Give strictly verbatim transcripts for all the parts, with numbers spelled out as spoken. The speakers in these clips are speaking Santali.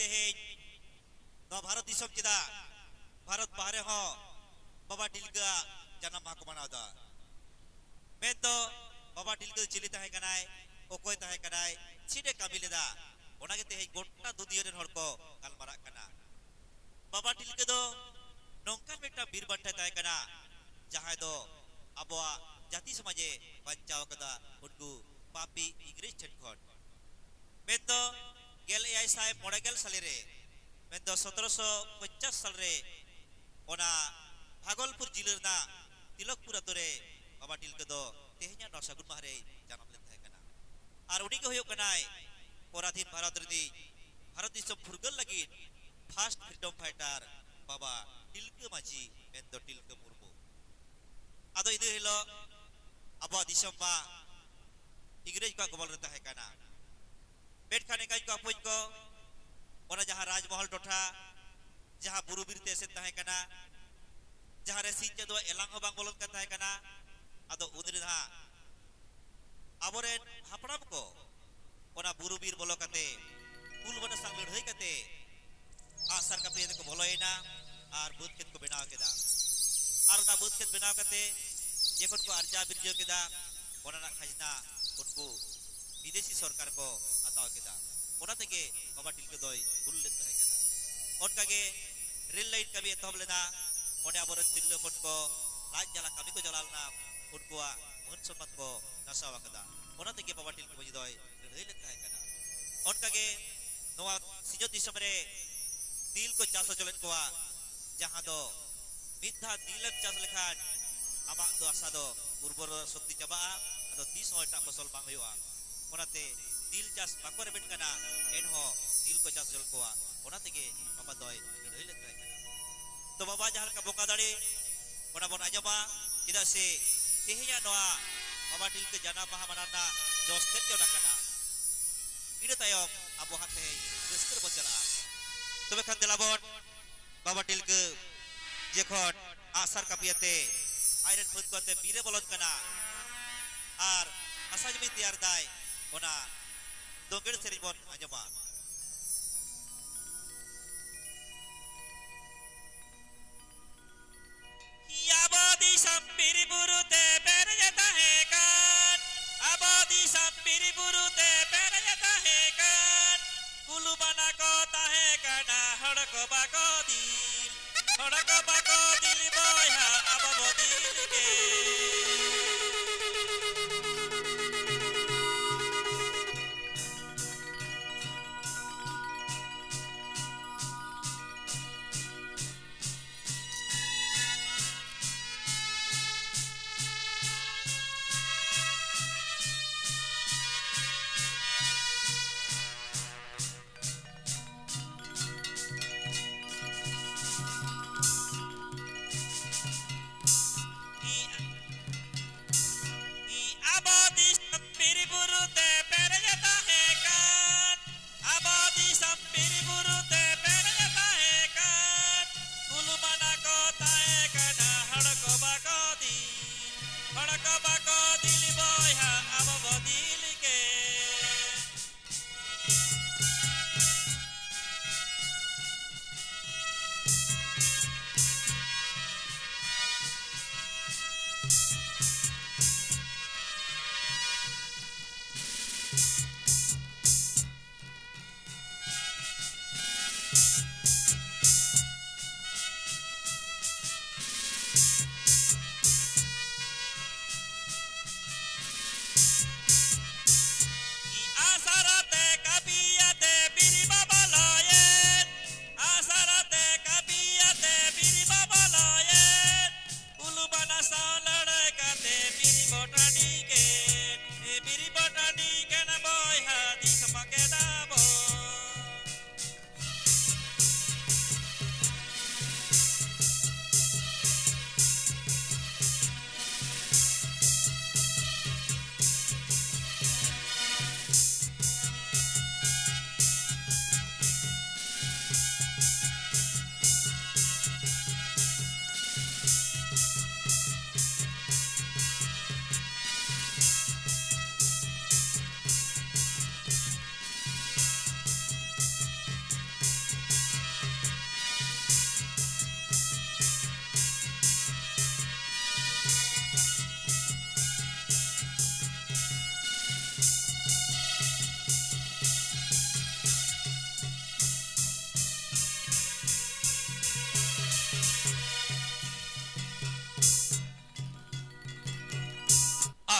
ᱛᱮᱦᱮᱧ ᱱᱚᱣᱟ ᱵᱷᱟᱨᱚᱛ ᱫᱤᱥᱚᱢ ᱪᱮᱫᱟᱜ, ᱵᱷᱟᱨᱚᱛ ᱵᱟᱦᱨᱮ ᱦᱚᱸ ᱵᱟᱵᱟ ᱴᱤᱞᱠᱟᱹᱣᱟᱜ ᱡᱟᱱᱟᱢ ᱢᱟᱦᱟ ᱠᱚ ᱢᱟᱱᱟᱣ ᱮᱫᱟ᱾ ᱢᱮᱱᱫᱚ ᱵᱟᱵᱟ ᱴᱤᱞᱠᱟᱹ ᱫᱚ ᱪᱤᱞᱤ ᱛᱟᱦᱮᱸ ᱠᱟᱱᱟᱭ, ᱚᱠᱚᱭ ᱛᱟᱦᱮᱸ ᱠᱟᱱᱟᱭ, ᱪᱮᱫ ᱮ ᱠᱟᱹᱢᱤ ᱞᱮᱫᱟ, ᱚᱱᱟᱜᱮ ᱛᱮᱦᱮᱧ ᱜᱚᱴᱟ ᱫᱩᱱᱤᱭᱟᱹ ᱨᱮᱱ ᱦᱚᱲ ᱠᱚ ᱜᱟᱞᱢᱟᱨᱟᱜ ᱠᱟᱱᱟ᱾ ᱵᱟᱵᱟ ᱴᱤᱞᱠᱟᱹ ᱫᱚ ᱱᱚᱝᱠᱟᱱ ᱢᱤᱫᱴᱟᱝ ᱵᱤᱨ ᱵᱟᱱᱴᱟ ᱛᱟᱦᱮᱸ ᱠᱟᱱᱟ, ᱡᱟᱦᱟᱸᱭ ᱫᱚ ᱟᱵᱚᱣᱟᱜ ᱡᱟᱹᱛᱤ ᱥᱚᱢᱟᱡᱮ ᱵᱟᱧᱪᱟᱣ ᱟᱠᱟᱫᱟ ᱩᱱᱠᱩ ᱯᱟᱯᱤ ᱤᱝᱨᱮᱡᱽ ᱴᱷᱮᱱ ᱠᱷᱚᱱ᱾ ᱢᱮᱱᱫᱚ ᱜᱮᱞ ᱮᱭᱟᱭ ᱥᱟᱭ ᱢᱚᱬᱮ ᱜᱮᱞ ᱥᱟᱞᱮ ᱨᱮ, ᱢᱮᱱᱫᱚ ᱥᱚᱛᱨᱚᱥᱚ ᱯᱚᱧᱪᱟᱥ ᱥᱟᱞ ᱨᱮ ᱚᱱᱟ ᱵᱷᱟᱜᱚᱞᱯᱩᱨ ᱡᱤᱞᱟᱹ ᱨᱮᱱᱟᱜ ᱛᱤᱞᱚᱠᱯᱩᱨ ᱟᱛᱳ ᱨᱮ ᱵᱟᱵᱟ ᱴᱤᱞᱠᱟᱹ ᱫᱚ ᱛᱮᱦᱮᱧᱟᱜ ᱱᱚᱣᱟ ᱥᱟᱹᱜᱩᱱ ᱢᱟᱦᱟ ᱨᱮᱭ ᱡᱟᱱᱟᱢ ᱞᱮᱱ ᱛᱟᱦᱮᱸ ᱠᱟᱱᱟ᱾ ᱟᱨ ᱩᱱᱤ ᱜᱮ ᱦᱩᱭᱩᱜ ᱠᱟᱱᱟᱭ ᱯᱚᱨᱟᱫᱷᱤᱱ ᱵᱷᱟᱨᱚᱛ ᱨᱤᱱᱤᱡ ᱵᱷᱟᱨᱚᱛ ᱫᱤᱥᱚᱢ ᱯᱷᱩᱨᱜᱟᱹᱞ ᱞᱟᱹᱜᱤᱫ first freedom fighter ᱵᱟᱵᱟ ᱴᱤᱞᱠᱟᱹ ᱢᱟᱹᱡᱷᱤ, ᱢᱮᱱᱫᱚ ᱴᱤᱞᱠᱟᱹ ᱢᱩᱨᱢᱩ᱾ ᱟᱫᱚ ᱤᱱᱟᱹ ᱦᱤᱞᱳᱜ ᱟᱵᱚᱣᱟᱜ ᱫᱤᱥᱚᱢ ᱢᱟ ᱤᱝᱨᱮᱡᱽ ᱠᱚᱣᱟᱜ ᱜᱚᱵᱚᱞ ᱨᱮ ᱛᱟᱦᱮᱸ ᱠᱟᱱᱟ᱾ ᱢᱮᱱᱠᱷᱟᱱ ᱮᱸᱜᱟᱡ ᱠᱚ ᱟᱯᱚᱡ ᱠᱚ ᱚᱱᱟ ᱡᱟᱦᱟᱸ ᱨᱟᱡᱽᱢᱚᱦᱚᱞ ᱴᱚᱴᱷᱟ, ᱡᱟᱦᱟᱸ ᱵᱩᱨᱩ ᱵᱤᱨ ᱛᱮ ᱮᱥᱮᱫ ᱛᱟᱦᱮᱸ ᱠᱟᱱᱟ, ᱡᱟᱦᱟᱸ ᱨᱮ ᱥᱤᱧ ᱪᱟᱸᱫᱳ ᱮᱞᱟᱝ ᱦᱚᱸ ᱵᱟᱝ ᱵᱚᱞᱚᱱ ᱠᱟᱱ ᱛᱟᱦᱮᱸ ᱠᱟᱱᱟ, ᱟᱫᱚ ᱩᱱ ᱨᱮ ᱱᱟᱦᱟᱜ ᱟᱵᱚᱨᱮᱱ ᱦᱟᱯᱲᱟᱢ ᱠᱚ ᱚᱱᱟ ᱵᱩᱨᱩ ᱵᱤᱨ ᱵᱚᱞᱚ ᱠᱟᱛᱮ, ᱠᱩᱞ ᱵᱟᱱᱟ ᱥᱟᱶ ᱞᱟᱹᱲᱦᱟᱹᱭ ᱠᱟᱛᱮ, ᱟᱜᱼᱥᱟᱨ ᱠᱟᱹᱯᱤ ᱟᱛᱮ ᱠᱚ ᱵᱚᱞᱚᱭᱮᱱᱟ ᱟᱨ ᱵᱟᱹᱫᱽ ᱠᱷᱮᱛ ᱠᱚ ᱵᱮᱱᱟᱣ ᱠᱮᱫᱟ᱾ ᱟᱨ ᱚᱱᱟ ᱵᱟᱹᱫᱽ ᱠᱷᱮᱛ ᱵᱮᱱᱟᱣ ᱠᱟᱛᱮ ᱡᱚᱠᱷᱚᱱ ᱠᱚ ᱟᱨᱡᱟᱣ ᱵᱤᱨᱡᱟᱹᱣ ᱠᱮᱫᱟ, ᱚᱱᱟ ᱨᱮᱱᱟᱜ ᱠᱷᱟᱡᱽᱱᱟ ᱩᱱᱠᱩ ᱵᱤᱫᱮᱥᱤ ᱥᱚᱨᱠᱟᱨ ᱠᱚ ᱦᱟᱛᱟᱣ ᱠᱮᱫᱟ᱾ ᱚᱱᱟ ᱛᱮᱜᱮ ᱵᱟᱵᱟ ᱴᱤᱞᱠᱟᱹ ᱫᱚᱭ ᱦᱩᱞ ᱞᱮᱫ ᱛᱟᱦᱮᱸ ᱠᱟᱱᱟ᱾ ᱚᱱᱠᱟᱜᱮ ᱨᱮᱞ ᱞᱟᱭᱤᱱ ᱠᱟᱹᱢᱤ ᱮᱛᱚᱦᱚᱵ ᱞᱮᱱᱟ᱾ ᱚᱸᱰᱮ ᱟᱵᱚᱨᱮᱱ ᱛᱤᱨᱞᱟᱹ ᱦᱚᱯᱚᱱ ᱠᱚ ᱞᱟᱡ ᱡᱟᱞᱟ ᱠᱟᱹᱢᱤ ᱠᱚ ᱪᱟᱞᱟᱣ ᱞᱮᱱᱟ, ᱩᱱᱠᱩᱣᱟᱜ ᱢᱟᱹᱱ ᱥᱚᱱᱢᱟᱱ ᱠᱚ ᱱᱟᱥᱟᱣ ᱟᱠᱟᱫᱟ᱾ ᱚᱱᱟ ᱛᱮᱜᱮ ᱵᱟᱵᱟ ᱴᱤᱞᱠᱟᱹ ᱢᱟᱹᱡᱷᱤ ᱫᱚᱭ ᱞᱟᱹᱲᱦᱟᱹᱭ ᱞᱮᱫ ᱛᱟᱦᱮᱸ ᱠᱟᱱᱟ᱾ ᱚᱱᱠᱟᱜᱮ ᱱᱚᱣᱟ ᱥᱤᱧᱚᱛ ᱫᱤᱥᱚᱢ ᱨᱮ ᱱᱤᱞ ᱠᱚ ᱪᱟᱥ ᱦᱚᱪᱚ ᱞᱮᱫ ᱠᱚᱣᱟ, ᱡᱟᱦᱟᱸ ᱫᱚ ᱢᱤᱫ ᱫᱷᱟᱣ ᱱᱤᱞ ᱮᱢ ᱪᱟᱥ ᱞᱮᱠᱷᱟᱱ ᱟᱢᱟᱜ ᱫᱚ ᱦᱟᱥᱟ ᱫᱚ ᱩᱨᱵᱚᱨ ᱥᱚᱠᱛᱤ ᱪᱟᱵᱟᱜᱼᱟ, ᱟᱫᱚ ᱛᱤᱥ ᱦᱚᱸ ᱮᱴᱟᱜ ᱯᱷᱚᱥᱚᱞ ᱵᱟᱝ ᱦᱩᱭᱩᱜᱼᱟ᱾ ᱚᱱᱟᱛᱮ ᱱᱤᱞ ᱪᱟᱥ ᱵᱟᱠᱚ ᱨᱮᱵᱮᱱ ᱠᱟᱱᱟ, ᱮᱱᱦᱚᱸ ᱱᱤᱞ ᱠᱚ ᱪᱟᱥ ᱦᱚᱪᱚ ᱞᱮᱫ ᱠᱚᱣᱟ᱾ ᱚᱱᱟ ᱛᱮᱜᱮ ᱵᱟᱵᱟ ᱫᱚᱭ ᱞᱟᱹᱲᱦᱟᱹᱭ ᱞᱮᱫ ᱛᱟᱦᱮᱸ ᱠᱟᱱᱟ᱾ ᱛᱚ ᱵᱟᱵᱟ ᱡᱟᱦᱟᱸ ᱞᱮᱠᱟ ᱵᱚᱸᱜᱟ ᱫᱟᱲᱮ, ᱚᱱᱟ ᱵᱚᱱ ᱟᱸᱡᱚᱢᱟ, ᱪᱮᱫᱟᱜ ᱥᱮ ᱛᱮᱦᱮᱧᱟᱜ ᱱᱚᱣᱟ ᱵᱟᱵᱟ ᱴᱤᱞᱠᱟᱹ ᱡᱟᱱᱟᱢ ᱢᱟᱦᱟ ᱢᱟᱱᱟᱣ ᱨᱮᱱᱟᱜ ᱡᱚᱥ ᱛᱮᱫ ᱜᱮ ᱚᱱᱟ ᱠᱟᱱᱟ᱾ ᱤᱱᱟᱹ ᱛᱟᱭᱚᱢ ᱟᱵᱚ ᱦᱟᱸᱜ ᱛᱮᱦᱮᱧ ᱨᱟᱹᱥᱠᱟᱹ ᱨᱮᱵᱚᱱ ᱪᱟᱞᱟᱜᱼᱟ᱾ ᱛᱚᱵᱮ ᱠᱷᱟᱱ ᱫᱮᱞᱟ ᱵᱚᱱ ᱵᱟᱵᱟ ᱴᱤᱞᱠᱟᱹ ᱡᱚᱠᱷᱚᱱ ᱟᱜᱼᱥᱟᱨ ᱠᱟᱹᱯᱤ ᱟᱛᱮ ᱟᱡᱨᱮᱱ ᱯᱷᱟᱹᱫ ᱠᱚ ᱟᱛᱮ ᱵᱤᱨ ᱮ ᱵᱚᱞᱚᱱ ᱠᱟᱱᱟ ᱟᱨ ᱦᱟᱥᱟ ᱡᱚᱢᱤ ᱛᱮᱭᱟᱨ ᱫᱟᱭ, ᱚᱱᱟ ᱫᱳᱸᱜᱮᱲ ᱥᱮᱨᱮᱧ ᱵᱚᱱ ᱟᱸᱡᱚᱢᱟ᱾ ᱨᱟᱠᱟᱵ ᱟᱠᱚ ᱫᱤᱞᱤ ᱵᱚᱭᱦᱟ, ᱟᱵᱚ ᱵᱚ ᱫᱤᱞᱤ ᱜᱮ᱾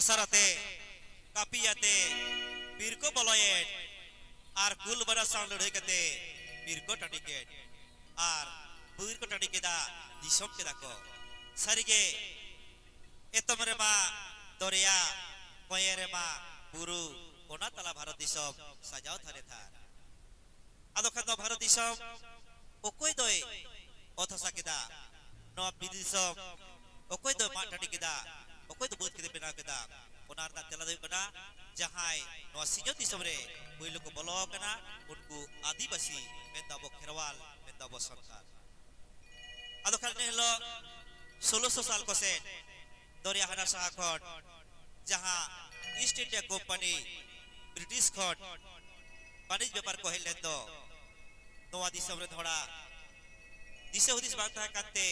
ᱟᱥᱟᱨ ᱟᱛᱮ, ᱠᱟᱹᱯᱤ ᱟᱛᱮ ᱵᱤᱨ ᱠᱚ ᱵᱚᱞᱚᱭᱮᱱ, ᱟᱨ ᱠᱩᱞ ᱵᱟᱱᱟ ᱥᱟᱶ ᱞᱟᱹᱲᱦᱟᱹᱭ ᱠᱟᱛᱮ ᱵᱤᱨ ᱠᱚ ᱴᱟᱺᱰᱤ ᱠᱮᱫ, ᱟᱨ ᱵᱤᱨ ᱠᱚ ᱴᱟᱺᱰᱤ ᱠᱮᱫᱟ, ᱫᱤᱥᱚᱢ ᱠᱮᱫᱟ ᱠᱚ᱾ ᱥᱟᱹᱨᱤᱜᱮ, ᱮᱛᱚᱢ ᱨᱮᱢᱟ ᱫᱚᱨᱭᱟ, ᱠᱚᱸᱭᱮ ᱨᱮᱢᱟ ᱵᱩᱨᱩ, ᱚᱱᱟ ᱛᱟᱞᱟ ᱵᱷᱟᱨᱚᱛ ᱫᱤᱥᱚᱢ ᱥᱟᱡᱟᱣ ᱛᱷᱟᱨᱮ ᱛᱷᱟᱨ᱾ ᱟᱫᱚ ᱠᱷᱟᱱ ᱫᱚ ᱵᱷᱟᱨᱚᱛ ᱫᱤᱥᱚᱢ ᱚᱠᱚᱭ ᱫᱚᱭ ᱚᱛ ᱦᱟᱥᱟ ᱠᱮᱫᱟ? ᱱᱚᱣᱟ ᱵᱤᱨ ᱫᱤᱥᱚᱢ ᱚᱠᱚᱭ ᱫᱚᱭ ᱢᱟᱜ ᱴᱟᱺᱰᱤ ᱠᱮᱫᱟ? ᱚᱠᱚᱭ ᱫᱚ ᱵᱟᱹᱫᱽ ᱠᱷᱮᱛ ᱮ ᱵᱮᱱᱟᱣ ᱠᱮᱫᱟ? ᱚᱱᱟ ᱨᱮᱱᱟᱜ ᱛᱮᱞᱟ ᱫᱚ ᱦᱩᱭᱩᱜ ᱠᱟᱱᱟ, ᱡᱟᱦᱟᱸᱭ ᱱᱚᱣᱟ ᱥᱤᱧᱚᱛ ᱫᱤᱥᱚᱢ ᱨᱮ ᱯᱳᱭᱞᱳ ᱠᱚ ᱵᱚᱞᱚ ᱟᱠᱟᱱᱟ, ᱩᱱᱠᱩ ᱟᱹᱫᱤᱵᱟᱹᱥᱤ, ᱢᱮᱱᱫᱚ ᱟᱵᱚ ᱠᱷᱮᱨᱣᱟᱞ, ᱢᱮᱱᱫᱚ ᱟᱵᱚ ᱥᱟᱱᱛᱟᱲ᱾ ᱟᱫᱚ ᱠᱷᱟᱱ ᱤᱱᱟᱹ ᱦᱤᱞᱳᱜ ᱥᱳᱞᱳᱥᱚ ᱥᱟᱞ ᱠᱚ ᱥᱮᱫ ᱫᱚᱨᱭᱟ ᱦᱟᱱᱟ ᱥᱟᱦᱟ ᱠᱷᱚᱱ ᱡᱟᱦᱟᱸ ᱤᱥᱴ ᱤᱱᱰᱤᱭᱟ ᱠᱳᱢᱯᱟᱱᱤ ᱵᱨᱤᱴᱤᱥ ᱠᱷᱚᱱ ᱵᱟᱹᱱᱤᱡᱽ ᱵᱮᱯᱟᱨ ᱠᱚ ᱦᱮᱡ ᱞᱮᱱ ᱫᱚ, ᱱᱚᱣᱟ ᱫᱤᱥᱚᱢ ᱨᱮ ᱛᱷᱚᱲᱟ ᱫᱤᱥᱟᱹ ᱦᱩᱫᱤᱥ ᱵᱟᱝ ᱛᱟᱦᱮᱸ ᱠᱟᱱᱛᱮ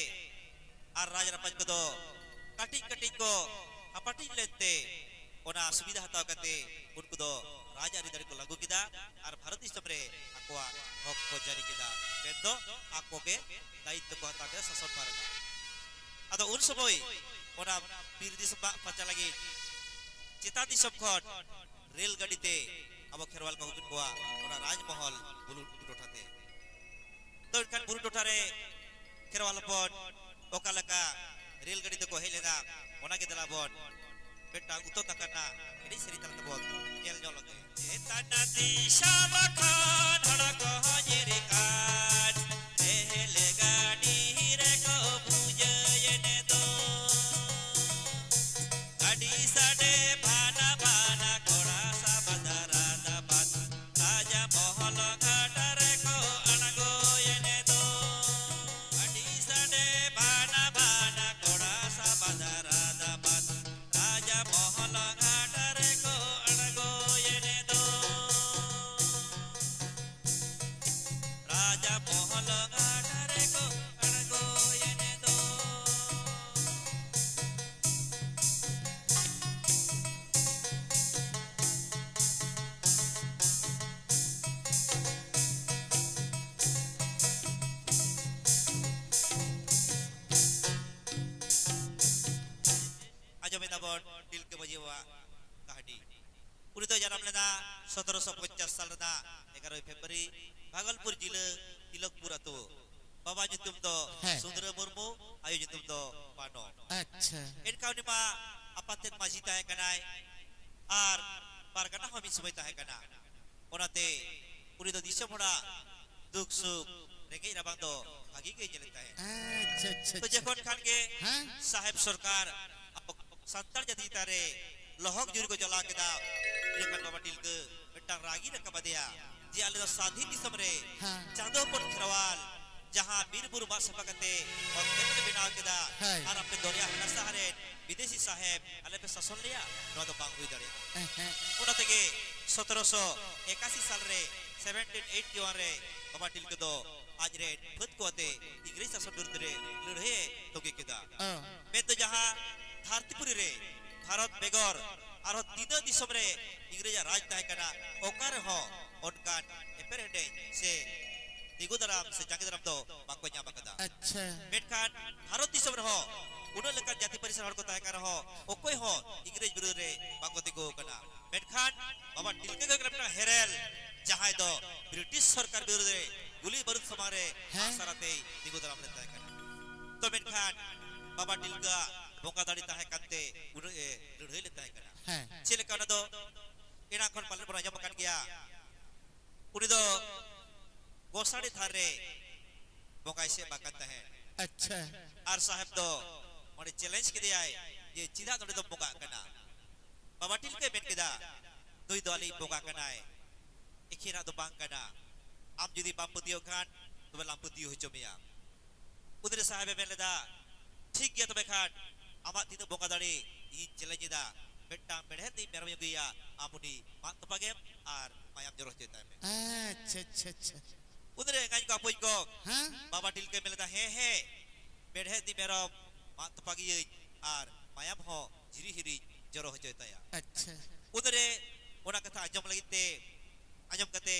ᱟᱨ ᱨᱟᱡᱽ ᱨᱟᱯᱟᱡᱽ ᱠᱚᱫᱚ ᱠᱟᱹᱴᱤᱡ ᱠᱟᱹᱴᱤᱡ ᱠᱚ ᱦᱟᱯᱟᱴᱤᱧ ᱞᱮᱱᱛᱮ, ᱚᱱᱟ ᱥᱩᱵᱤᱫᱷᱟ ᱦᱟᱛᱟᱣ ᱠᱟᱛᱮ ᱩᱱᱠᱩ ᱫᱚ ᱨᱟᱡᱽ ᱟᱹᱨᱤ ᱫᱟᱲᱮ ᱠᱚ ᱞᱟᱹᱜᱩ ᱠᱮᱫᱟ ᱟᱨ ᱵᱷᱟᱨᱚᱛ ᱫᱤᱥᱚᱢ ᱨᱮ ᱟᱠᱚᱣᱟᱜ ᱦᱚᱠ ᱠᱚ ᱡᱟᱹᱨᱤ ᱠᱮᱫᱟ᱾ ᱢᱮᱱᱫᱚ ᱟᱠᱚ ᱜᱮ ᱫᱟᱭᱤᱛᱛᱚ ᱠᱚ ᱦᱟᱛᱟᱣ ᱠᱮᱫᱟ ᱥᱟᱥᱚᱱ ᱵᱷᱟᱨ ᱨᱮᱱᱟᱜ᱾ ᱟᱫᱚ ᱩᱱ ᱥᱚᱢᱚᱭ ᱚᱱᱟ ᱵᱤᱨ ᱫᱤᱥᱚᱢ ᱢᱟᱜ ᱯᱷᱟᱨᱪᱟ ᱞᱟᱹᱜᱤᱫ ᱪᱮᱛᱟᱱ ᱫᱤᱥᱚᱢ ᱠᱷᱚᱱ ᱨᱮᱞ ᱜᱟᱹᱰᱤ ᱛᱮ ᱟᱵᱚ ᱠᱷᱮᱨᱣᱟᱞ ᱠᱚ ᱟᱹᱜᱩ ᱠᱮᱫ ᱠᱚᱣᱟ ᱚᱱᱟ ᱨᱟᱡᱽᱢᱚᱦᱚᱞ ᱵᱩᱨᱩ ᱴᱚᱴᱷᱟ ᱛᱮ᱾ ᱛᱚ ᱮᱱᱠᱷᱟᱱ ᱵᱩᱨᱩ ᱴᱚᱴᱷᱟ ᱨᱮ ᱠᱷᱮᱨᱣᱟᱞ ᱦᱚᱯᱚᱱ ᱚᱠᱟ ᱞᱮᱠᱟ ᱨᱮᱞ ᱜᱟᱹᱰᱤ ᱛᱮᱠᱚ ᱦᱮᱡ ᱞᱮᱱᱟ, ᱚᱱᱟ ᱜᱮ ᱫᱮᱞᱟ ᱵᱚᱱ ᱢᱤᱫᱴᱟᱝ ᱩᱛᱚᱢ ᱫᱟᱠᱟ ᱨᱮᱱᱟᱜ ᱮᱱᱮᱡ ᱥᱮᱨᱮᱧ ᱛᱟᱞᱟ ᱛᱮᱵᱚᱱ ᱧᱮᱞ ᱧᱚᱜ ᱞᱮᱜᱮ᱾ ᱪᱮᱛᱟᱱ ᱫᱤᱥᱚᱢ ᱠᱷᱚᱱ ᱦᱚᱲ ᱠᱚᱦᱚᱸ ᱧᱤᱨ ᱠᱟᱱ ᱨᱮᱞ ᱜᱟᱹᱰᱤ ᱨᱮᱠᱚ ᱵᱩᱡᱟᱹᱭᱮᱱ ᱫᱚ᱾ ᱜᱟᱹᱰᱤ ᱥᱟᱰᱮ ᱵᱷᱟᱱᱟ ᱵᱷᱟᱱᱟ ᱠᱚᱲᱟ ᱥᱟᱵᱟᱫ ᱨᱟᱫᱟᱵᱟᱫ ᱨᱟᱡᱟ ᱢᱚᱦᱚᱞ ᱜᱷᱟᱴ ᱨᱮᱠᱚ ᱟᱬᱜᱚᱭᱮᱱ ᱫᱚ᱾ ᱜᱟᱹᱰᱤ ᱥᱟᱰᱮ ᱵᱷᱟᱱᱟ ᱵᱷᱟᱱᱟ ᱠᱚᱲᱟ ᱥᱟᱵᱟᱫ ᱨᱟᱫᱟᱵᱟᱫ ᱨᱟᱡᱟ ᱢᱚᱦᱚᱞ ᱜᱷᱟᱴ ᱨᱮᱠᱚ ᱟᱬᱜᱚᱭᱮᱱ ᱫᱚ᱾ ᱥᱚᱛᱨᱚᱥᱚ ᱯᱚᱧᱪᱟᱥ ᱥᱟᱞ ᱨᱮᱱᱟᱜ ᱮᱜᱟᱨᱚᱭ ᱯᱷᱮᱵᱽᱨᱩᱣᱟᱨᱤ, ᱵᱷᱟᱜᱚᱞᱯᱩᱨ ᱡᱤᱞᱟᱹ, ᱛᱤᱞᱚᱠᱯᱩᱨ ᱟᱹᱛᱩ᱾ ᱵᱟᱵᱟ ᱧᱩᱛᱩᱢ ᱫᱚ ᱦᱮᱸ᱾ ᱥᱩᱱᱫᱨᱟᱹ ᱢᱩᱨᱢᱩ, ᱟᱭᱳ ᱧᱩᱛᱩᱢ ᱫᱚ ᱯᱟᱱᱚ᱾ ᱟᱪᱪᱷᱟ᱾ ᱮᱱᱠᱷᱟᱱ ᱩᱱᱤ ᱢᱟ ᱟᱯᱟᱛ ᱴᱷᱮᱱ ᱢᱟᱹᱡᱷᱤ ᱛᱟᱦᱮᱸ ᱠᱟᱱᱟᱭ ᱟᱨ ᱯᱟᱨᱜᱟᱱᱟ ᱦᱚᱸ ᱢᱤᱫ ᱥᱚᱢᱚᱭ ᱛᱟᱦᱮᱸ ᱠᱟᱱᱟ᱾ ᱚᱱᱟᱛᱮ ᱩᱱᱤ ᱫᱚ ᱫᱤᱥᱚᱢ ᱦᱚᱲᱟᱜ ᱫᱩᱠ ᱥᱩᱠ, ᱨᱮᱸᱜᱮᱡ ᱨᱟᱵᱟᱝ ᱫᱚ ᱵᱷᱟᱹᱜᱤ ᱜᱮ ᱧᱮᱞᱮᱫ ᱛᱟᱦᱮᱸᱫ᱾ ᱟᱪᱪᱷᱟ, ᱟᱪᱪᱷᱟ, ᱛᱚ ᱟᱪᱪᱷᱟ᱾ ᱡᱚᱠᱷᱚᱱ ᱠᱷᱟᱱ ᱜᱮ ᱦᱮᱸ? ᱥᱟᱦᱮᱵ ᱥᱚᱨᱠᱟᱨ ᱟᱵᱚ ᱥᱟᱱᱛᱟᱲ ᱡᱟᱹᱛᱤ ᱪᱮᱛᱟᱱ ᱨᱮ ᱞᱚᱦᱚᱠ ᱡᱩᱨᱤ ᱠᱚ ᱪᱟᱞᱟᱣ ᱠᱮᱫᱟ, ᱤᱱᱟᱹᱠᱷᱟᱱ ᱵᱟᱵᱟ ᱴᱤᱞᱠᱟᱹ ᱢᱤᱫᱴᱟᱝ ᱨᱟᱹᱜᱤ ᱨᱟᱠᱟᱵ ᱟᱫᱮᱭᱟ ᱡᱮ ᱟᱞᱮ ᱫᱚ ᱥᱟᱫᱷᱤᱱ ᱫᱤᱥᱚᱢ ᱨᱮ ᱦᱮᱸ᱾ ᱪᱟᱸᱫᱚ ᱦᱚᱯᱚᱱ ᱠᱷᱮᱨᱣᱟᱞ ᱡᱟᱦᱟᱸ ᱵᱤᱨ ᱵᱩᱨᱩ ᱢᱟᱜ ᱥᱟᱯᱷᱟ ᱠᱟᱛᱮ ᱚᱛ ᱠᱷᱮᱛ ᱞᱮ ᱵᱮᱱᱟᱣ ᱠᱮᱫᱟ, ᱦᱳᱭ᱾ ᱟᱨ ᱟᱯᱮ ᱫᱚᱨᱭᱟ ᱦᱟᱱᱟ ᱥᱟᱦᱟ ᱨᱮᱱ ᱵᱤᱫᱮᱥᱤ ᱥᱟᱦᱮᱵ ᱟᱞᱮ ᱯᱮ ᱥᱟᱥᱚᱱ ᱞᱮᱭᱟ, ᱱᱚᱣᱟ ᱫᱚ ᱵᱟᱝ ᱦᱩᱭ ᱫᱟᱲᱮᱭᱟᱜᱼᱟ᱾ ᱮᱦᱮᱸ᱾ ᱚᱱᱟ ᱛᱮᱜᱮ ᱥᱚᱛᱨᱚᱥᱚ ᱮᱠᱟᱥᱤ ᱥᱟᱞ ᱨᱮ, ᱥᱮᱵᱷᱮᱱᱴᱤᱱ ᱮᱭᱤᱴᱤ ᱳᱣᱟᱱ ᱨᱮ, ᱵᱟᱵᱟ ᱴᱤᱞᱠᱟᱹ ᱫᱚ ᱟᱡ ᱨᱮᱱ ᱯᱷᱟᱹᱫ ᱠᱚ ᱟᱛᱮ ᱤᱝᱨᱮᱡᱽ ᱥᱟᱥᱚᱱ ᱵᱤᱨᱩᱫᱷ ᱨᱮ ᱞᱟᱹᱲᱦᱟᱹᱭ ᱮ ᱛᱚᱸᱜᱮ ᱠᱮᱫᱟ᱾ ᱚ᱾ ᱢᱮᱱᱫᱚ ᱡᱟᱦᱟᱸ ᱫᱷᱟᱹᱨᱛᱤᱯᱩᱨᱤ ᱨᱮ ᱵᱷᱟᱨᱚᱛ ᱵᱮᱜᱚᱨ ᱟᱨᱦᱚᱸ ᱛᱤᱱᱟᱹᱜ ᱫᱤᱥᱚᱢ ᱨᱮ ᱤᱝᱨᱮᱡᱽ ᱟᱜ ᱨᱟᱡᱽ ᱛᱟᱦᱮᱸ ᱠᱟᱱᱟ, ᱚᱠᱟ ᱨᱮᱦᱚᱸ ᱚᱱᱠᱟᱱ ᱮᱯᱮᱨ ᱦᱮᱸᱰᱮᱡ ᱥᱮ ᱛᱤᱸᱜᱩ ᱫᱟᱨᱟᱢ ᱥᱮ ᱡᱟᱸᱜᱮ ᱫᱟᱨᱟᱢ ᱫᱚ ᱵᱟᱠᱚ ᱧᱟᱢ ᱟᱠᱟᱫᱟ᱾ ᱟᱪᱪᱷᱟ᱾ ᱢᱮᱱᱠᱷᱟᱱ ᱵᱷᱟᱨᱚᱛ ᱫᱤᱥᱚᱢ ᱨᱮᱦᱚᱸ ᱩᱱᱟᱹᱜ ᱞᱮᱠᱟᱱ ᱡᱟᱹᱛᱤ ᱯᱟᱹᱨᱤᱥ ᱨᱮᱱ ᱦᱚᱲ ᱠᱚ ᱛᱟᱦᱮᱸ ᱠᱟᱱ ᱨᱮᱦᱚᱸ ᱚᱠᱚᱭ ᱦᱚᱸ ᱤᱝᱨᱮᱡᱽ ᱵᱤᱨᱩᱫᱷ ᱨᱮ ᱵᱟᱠᱚ ᱛᱤᱸᱜᱩ ᱟᱠᱟᱱᱟ᱾ ᱢᱮᱱᱠᱷᱟᱱ ᱵᱟᱵᱟ ᱴᱤᱞᱠᱟᱹ ᱜᱮ ᱠᱟᱱᱟ ᱢᱤᱫᱴᱟᱝ ᱦᱮᱨᱮᱞ, ᱡᱟᱦᱟᱸᱭ ᱫᱚ ᱵᱨᱤᱴᱤᱥ ᱥᱚᱨᱠᱟᱨ ᱵᱤᱨᱩᱫᱷ ᱨᱮ ᱜᱩᱞᱤ ᱵᱟᱹᱨᱩᱫ ᱥᱟᱢᱟᱝ ᱨᱮ ᱦᱮᱸ᱾ ᱟᱥᱟᱨ ᱟᱛᱮᱭ ᱛᱤᱸᱜᱩ ᱫᱟᱨᱟᱢ ᱞᱮᱱ ᱛᱟᱦᱮᱸ ᱠᱟᱱᱟ᱾ ᱛᱚ ᱢᱮᱱᱠᱷᱟᱱ ᱵᱟᱵᱟ ᱴᱤᱞᱠᱟᱹ ᱟᱜ ᱵᱚᱸᱜᱟ ᱫᱟᱲᱮ ᱛᱟᱦᱮᱸ ᱠᱟᱱᱛᱮ ᱩᱱᱟᱹᱜ ᱮ ᱞᱟᱹᱲᱦᱟᱹᱭ ᱞᱮᱱ ᱛᱟᱦᱮᱸ ᱠᱟᱱᱟ᱾ ᱦᱮᱸ᱾ ᱪᱮᱫ ᱞᱮᱠᱟ ᱚᱱᱟ ᱫᱚ ᱮᱱᱟᱝ ᱠᱷᱚᱱ ᱯᱟᱞᱮᱱ ᱵᱚᱱ ᱟᱸᱡᱚᱢ ᱟᱠᱟᱫ ᱜᱮᱭᱟ᱾ ᱩᱱᱤ ᱫᱚ ᱜᱚᱥᱟᱲᱤ ᱛᱷᱟᱱ ᱨᱮ ᱵᱚᱸᱜᱟᱭ ᱥᱮᱵᱟ ᱠᱟᱱ ᱛᱟᱦᱮᱸᱫ᱾ ᱟᱪᱪᱷᱟ᱾ ᱟᱨ ᱥᱟᱦᱮᱵ ᱫᱚ ᱚᱸᱰᱮ ᱪᱮᱞᱮᱧᱡᱽ ᱠᱮᱫᱮᱭᱟᱭ ᱡᱮ, "ᱪᱮᱫᱟᱜ ᱱᱚᱰᱮ ᱫᱚᱢ ᱵᱚᱸᱜᱟᱜ ᱠᱟᱱᱟ?" ᱵᱟᱵᱟ ᱴᱤᱞᱠᱟᱹᱭ ᱢᱮᱱ ᱠᱮᱫᱟ, "ᱱᱩᱭ ᱫᱚ ᱟᱞᱮᱭᱤᱡ ᱵᱚᱸᱜᱟ ᱠᱟᱱᱟᱭ, ᱮᱠᱷᱮᱱᱟᱜ ᱫᱚ ᱵᱟᱝ ᱠᱟᱱᱟ᱾ ᱟᱢ ᱡᱩᱫᱤ ᱵᱟᱢ ᱯᱟᱹᱛᱭᱟᱹᱣ ᱠᱷᱟᱱ ᱛᱚᱵᱮ ᱞᱟᱝ ᱯᱟᱹᱛᱭᱟᱹᱣ ᱦᱚᱪᱚ ᱢᱮᱭᱟ᱾" ᱩᱱᱨᱮ ᱥᱟᱦᱮᱵᱮ ᱢᱮᱱ ᱞᱮᱫᱟ, "ᱴᱷᱤᱠ ᱜᱮᱭᱟ, ᱛᱚᱵᱮ ᱠᱷᱟᱱ ᱟᱢᱟᱜ ᱛᱤᱱᱟᱹᱜ ᱵᱚᱸᱜᱟ ᱫᱟᱲᱮ ᱤᱧᱤᱧ ᱪᱮᱞᱮᱧᱡᱽ ᱮᱫᱟ, ᱢᱤᱫᱴᱟᱝ ᱢᱮᱲᱦᱮᱫ ᱨᱤᱱᱤᱡ ᱢᱮᱨᱚᱢᱤᱧ ᱟᱹᱜᱩᱭᱟ, ᱟᱢ ᱩᱱᱤ ᱢᱟᱜ ᱛᱚᱯᱟᱜᱮᱢ ᱟᱨ ᱢᱟᱭᱟᱢ ᱡᱚᱨᱚ ᱦᱚᱪᱚᱭ ᱛᱟᱭ ᱢᱮ᱾" ᱟᱪᱪᱷᱟ, ᱟᱪᱪᱷᱟ, ᱟᱪᱪᱷᱟ᱾ ᱩᱱᱨᱮ ᱮᱸᱜᱟᱧ ᱠᱚ ᱟᱯᱚᱧ ᱠᱚ ᱦᱮᱸ? ᱵᱟᱵᱟ ᱴᱤᱞᱠᱟᱹ ᱢᱮᱱ ᱞᱮᱫᱟ, "ᱦᱮᱸ, ᱦᱮᱸ, ᱢᱮᱲᱦᱮᱫ ᱨᱤᱱᱤᱡ ᱢᱮᱨᱚᱢ ᱢᱟᱜ ᱛᱚᱯᱟᱜᱤᱭᱟᱹᱧ ᱟᱨ ᱢᱟᱭᱟᱢ ᱦᱚᱸ ᱡᱷᱤᱨᱤ ᱦᱤᱨᱤᱧ ᱡᱚᱨᱚ ᱦᱚᱪᱚᱭ ᱛᱟᱭᱟ᱾" ᱟᱪᱪᱷᱟ᱾ ᱩᱱᱨᱮ ᱚᱱᱟ ᱠᱟᱛᱷᱟ ᱟᱸᱡᱚᱢ ᱞᱟᱹᱜᱤᱫ ᱛᱮ, ᱟᱸᱡᱚᱢ ᱠᱟᱛᱮ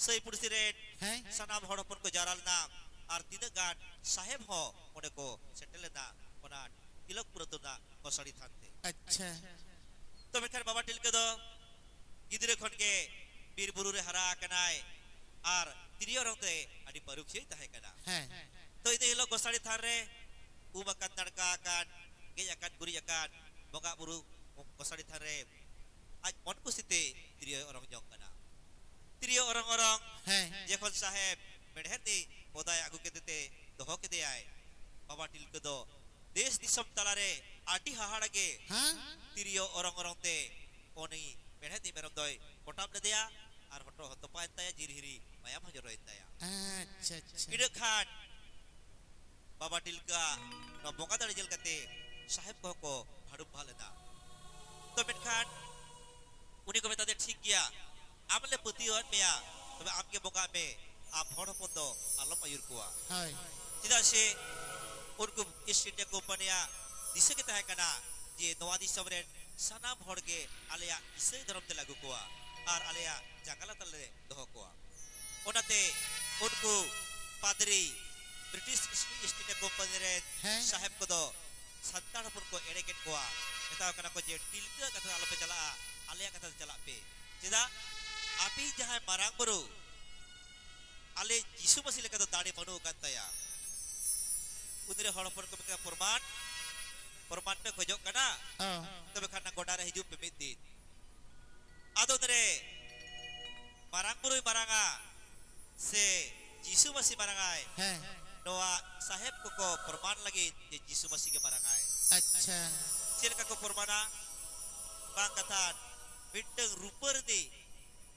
ᱥᱟᱹᱭ ᱯᱩᱲᱥᱤ ᱨᱮᱱ ᱦᱮᱸ? ᱥᱟᱱᱟᱢ ᱦᱚᱲ ᱦᱚᱯᱚᱱ ᱠᱚ ᱡᱟᱣᱨᱟ ᱞᱮᱱᱟ ᱟᱨ ᱛᱤᱱᱟᱹᱜ ᱜᱟᱱ ᱥᱟᱦᱮᱵ ᱦᱚᱸ ᱚᱸᱰᱮ ᱠᱚ ᱥᱮᱴᱮᱨ ᱞᱮᱱᱟ, ᱚᱱᱟ ᱛᱤᱞᱚᱠᱯᱩᱨ ᱟᱹᱛᱩ ᱨᱮᱱᱟᱜ ᱜᱚᱥᱟᱲᱤ ᱛᱷᱟᱱ ᱛᱮ᱾ ᱟᱪᱪᱷᱟ᱾ ᱛᱚ ᱢᱮᱱᱠᱷᱟᱱ ᱵᱟᱵᱟ ᱴᱤᱞᱠᱟᱹ ᱫᱚ ᱜᱤᱫᱽᱨᱟᱹ ᱠᱷᱚᱱ ᱜᱮ ᱵᱤᱨ ᱵᱩᱨᱩ ᱨᱮ ᱦᱟᱨᱟ ᱟᱠᱟᱱᱟᱭ ᱟᱨ ᱛᱤᱨᱭᱳ ᱚᱨᱚᱝ ᱛᱮ ᱟᱹᱰᱤ ᱯᱟᱹᱨᱩᱠᱷᱤᱭᱟᱹᱭ ᱛᱟᱦᱮᱸ ᱠᱟᱱᱟ᱾ ᱦᱮᱸ᱾ ᱛᱚ, ᱤᱱᱟᱹ ᱦᱤᱞᱳᱜ ᱜᱚᱥᱟᱲᱤ ᱛᱷᱟᱱ ᱨᱮ ᱩᱢ ᱟᱠᱟᱱ, ᱱᱟᱲᱠᱟ ᱟᱠᱟᱱ, ᱜᱮᱡ ᱟᱠᱟᱱ, ᱜᱩᱨᱤᱡ ᱟᱠᱟᱱ, ᱵᱚᱸᱜᱟ ᱵᱩᱨᱩ ᱜᱚᱥᱟᱲᱤ ᱛᱷᱟᱱ ᱨᱮ ᱟᱡ ᱢᱚᱱ ᱠᱩᱥᱤ ᱛᱮ ᱛᱤᱨᱭᱳᱭ ᱚᱨᱚᱝ ᱡᱚᱝ ᱠᱟᱱᱟ᱾ ᱛᱤᱨᱭᱳ ᱚᱨᱚᱝ ᱚᱨᱚᱝ ᱦᱮᱸ᱾ ᱡᱚᱠᱷᱚᱱ ᱥᱟᱦᱮᱵᱽ ᱢᱮᱲᱦᱮᱫ ᱨᱤᱱᱤᱡ ᱵᱚᱫᱟᱭ ᱟᱹᱜᱩ ᱠᱮᱫᱮ ᱛᱮ ᱫᱚᱦᱚ ᱠᱮᱫᱮᱭᱟᱭ, ᱵᱟᱵᱟ ᱴᱤᱞᱠᱟᱹ ᱫᱚ ᱫᱮᱥ ᱫᱤᱥᱚᱢ ᱛᱟᱞᱟᱨᱮ ᱟᱹᱰᱤ ᱦᱟᱦᱟᱲᱟ ᱜᱮ ᱦᱮᱸ? ᱛᱤᱨᱭᱳ ᱚᱨᱚᱝ ᱚᱨᱚᱝ ᱛᱮ ᱩᱱᱤ ᱢᱮᱲᱦᱮᱫ ᱨᱤᱱᱤᱡ ᱢᱮᱨᱚᱢ ᱫᱚᱭ ᱠᱚᱴᱟᱵ ᱞᱮᱫᱮᱭᱟ ᱟᱨ ᱦᱚᱴᱚᱜ ᱦᱚᱸ ᱛᱚᱯᱟᱭᱮᱱ ᱛᱟᱭᱟ, ᱡᱤᱨᱦᱤᱨᱤ ᱢᱟᱭᱟᱢ ᱦᱚᱸ ᱡᱚᱨᱚᱭᱮᱱ ᱛᱟᱭᱟ᱾ ᱟᱪᱪᱷᱟ, ᱟᱪᱪᱷᱟ᱾ ᱤᱱᱟᱹ ᱠᱷᱟᱱ ᱵᱟᱵᱟ ᱴᱤᱞᱠᱟᱹ ᱱᱚᱣᱟ ᱵᱚᱸᱜᱟ ᱫᱟᱲᱮ ᱧᱮᱞ ᱠᱟᱛᱮ ᱥᱟᱦᱮᱵᱽ ᱠᱚᱦᱚᱸ ᱠᱚ ᱵᱷᱟᱹᱲᱩᱢ ᱵᱷᱟᱜ ᱞᱮᱱᱟ᱾ ᱛᱚ ᱢᱮᱱᱠᱷᱟᱱ ᱩᱱᱤ ᱠᱚ ᱢᱮᱛᱟ ᱫᱮᱭᱟ, "ᱴᱷᱤᱠ ᱜᱮᱭᱟ, ᱟᱢ ᱞᱮ ᱯᱟᱹᱛᱭᱟᱹᱣᱟᱫ ᱢᱮᱭᱟ, ᱛᱚᱵᱮ ᱟᱢ ᱜᱮ ᱵᱚᱸᱜᱟᱜ ᱢᱮ, ᱟᱢ ᱦᱚᱲ ᱦᱚᱯᱚᱱ ᱫᱚ ᱟᱞᱚᱢ ᱟᱹᱭᱩᱨ ᱠᱚᱣᱟ᱾" ᱦᱳᱭ᱾ ᱪᱮᱫᱟᱜ ᱥᱮ ᱩᱱᱠᱩ ᱤᱥᱴ ᱤᱱᱰᱤᱭᱟ ᱠᱳᱢᱯᱟᱱᱤᱭᱟᱜ ᱫᱤᱥᱟᱹ ᱜᱮ ᱛᱟᱦᱮᱸ ᱠᱟᱱᱟ ᱡᱮ ᱱᱚᱣᱟ ᱫᱤᱥᱚᱢ ᱨᱮᱱ ᱥᱟᱱᱟᱢ ᱦᱚᱲ ᱜᱮ ᱟᱞᱮᱭᱟᱜ ᱤᱥᱟᱹᱭ ᱫᱷᱚᱨᱚᱢ ᱛᱮᱞᱮ ᱟᱹᱜᱩ ᱠᱚᱣᱟ ᱟᱨ ᱟᱞᱮᱭᱟᱜ ᱡᱟᱸᱜᱟ ᱞᱟᱛᱟᱨ ᱞᱮ ᱫᱚᱦᱚ ᱠᱚᱣᱟ᱾ ᱚᱱᱟᱛᱮ ᱩᱱᱠᱩ ᱯᱟᱫᱽᱨᱤ, ᱵᱨᱤᱴᱤᱥ ᱤᱥᱴ ᱤᱱᱰᱤᱭᱟ ᱠᱳᱢᱯᱟᱱᱤ ᱨᱮᱱ ᱦᱮᱸ᱾ ᱥᱟᱦᱮᱵᱽ ᱠᱚᱫᱚ ᱥᱟᱱᱛᱟᱲ ᱦᱚᱯᱚᱱ ᱠᱚ ᱮᱲᱮ ᱠᱮᱫ ᱠᱚᱣᱟ᱾ ᱢᱮᱛᱟᱣ ᱠᱟᱱᱟ ᱠᱚ ᱡᱮ, "ᱴᱤᱞᱠᱟᱹ ᱠᱟᱛᱷᱟ ᱫᱚ ᱟᱞᱚᱯᱮ ᱪᱟᱞᱟᱜᱼᱟ, ᱟᱞᱮᱭᱟᱜ ᱠᱟᱛᱷᱟ ᱛᱮ ᱪᱟᱞᱟᱜ ᱯᱮ᱾ ᱪᱮᱫᱟᱜ? ᱟᱯᱮ ᱡᱟᱦᱟᱸᱭ ᱢᱟᱨᱟᱝ ᱵᱩᱨᱩ, ᱟᱞᱮ ᱡᱤᱥᱩ ᱢᱟᱹᱥᱤ ᱞᱮᱠᱟ ᱫᱚ ᱫᱟᱲᱮ ᱵᱟᱹᱱᱩᱜ ᱟᱠᱟᱫ ᱛᱟᱭᱟ᱾" ᱩᱱᱨᱮ ᱦᱚᱲ ᱦᱚᱯᱚᱱ ᱠᱚ ᱢᱮᱛᱟᱭᱟ, "ᱯᱨᱚᱢᱟᱱ, ᱯᱨᱚᱢᱟᱱ ᱯᱮ ᱠᱷᱚᱡᱚᱜ ᱠᱟᱱᱟ? ᱚ᱾ ᱛᱚᱵᱮ ᱠᱷᱟᱱ ᱱᱟ ᱜᱚᱰᱟ ᱨᱮ ᱦᱤᱡᱩᱜ ᱯᱮ ᱢᱤᱫ ᱫᱤᱱ᱾" ᱟᱫᱚ ᱩᱱᱨᱮ ᱢᱟᱨᱟᱝ ᱵᱩᱨᱩᱭ ᱢᱟᱨᱟᱝᱟ ᱥᱮ ᱡᱤᱥᱩ ᱢᱟᱹᱥᱤ ᱢᱟᱨᱟᱝᱟᱭ? ᱦᱮᱸ᱾ ᱱᱚᱣᱟ ᱥᱟᱦᱮᱵᱽ ᱠᱚᱠᱚ ᱯᱨᱚᱢᱟᱱ ᱞᱟᱹᱜᱤᱫ ᱡᱮ ᱡᱤᱥᱩ ᱢᱟᱹᱥᱤ ᱜᱮ ᱢᱟᱨᱟᱝᱟᱭ᱾ ᱟᱪᱪᱷᱟ᱾ ᱪᱮᱫ ᱞᱮᱠᱟ ᱠᱚ ᱯᱨᱚᱢᱟᱱᱟ? ᱵᱟᱝ ᱠᱟᱛᱷᱟ, ᱢᱤᱫᱴᱟᱝ ᱨᱩᱯᱟᱹ ᱨᱤᱱᱤᱡ